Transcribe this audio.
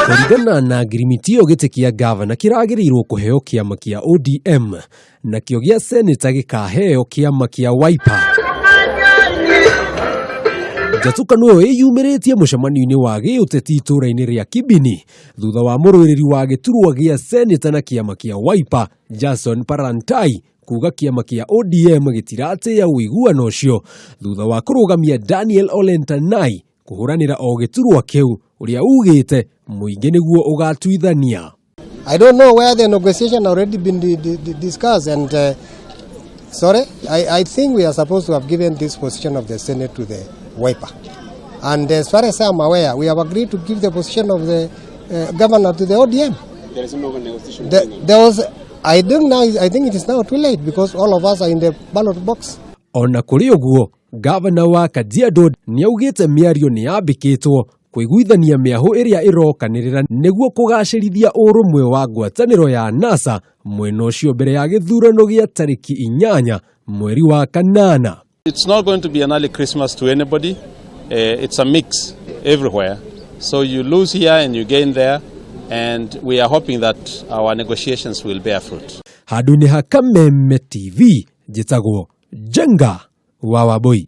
Kũringana na ngirimiti ĩyo, gĩtĩ kĩa ngavana kĩragĩrĩirwo kũheo kĩama kĩa ODM, nakĩo gĩa seneta gĩkaheo kĩama kĩa Wiper. Njatũkano ĩyo ĩyumĩrĩtie mũcemanio-inĩ wa gĩũteti itũũra-inĩ rĩa Kibini thutha wa mũrũĩrĩri wa gĩturwa gĩa seneta na kĩama kĩa Wiper Jason Parantai kuga kĩama kĩa ODM gĩtiratĩĩa ũiguano ũcio thutha wa kũrũgamia Daniel Olentanai kũhũranĩra o gĩturwa kĩu, ũrĩa ugĩte mũingĩ nĩguo ũgatuithania. I don't know where the negotiation already been discussed and sorry, I think we are supposed to have given this position of the Senate to the Wiper. And as far as I'm aware, we have agreed to give the position of the governor to the ODM. There is no negotiation. There was, I don't know, I think it is now too late because all of us are in the ballot box. Ona kũrĩ ũguo, gavana wa Kajiado nĩaugĩte mĩario nĩ yambĩkĩtwo kũiguithania mĩahũ ĩrĩa ĩrokanĩrĩra nĩguo kũgacĩrithia ũrũmwe wa ngwatanĩro ya NASA mwena ũcio mbere ya gĩthurano gĩa tarĩki 8 mweri wa 8. It's not going to be an early Christmas to anybody. It's a mix everywhere. So you lose here and you gain there. And we are hoping that our negotiations will bear fruit. Handũ-inĩ ha Kameme TV, njĩtagwo Jenga wa Wambui.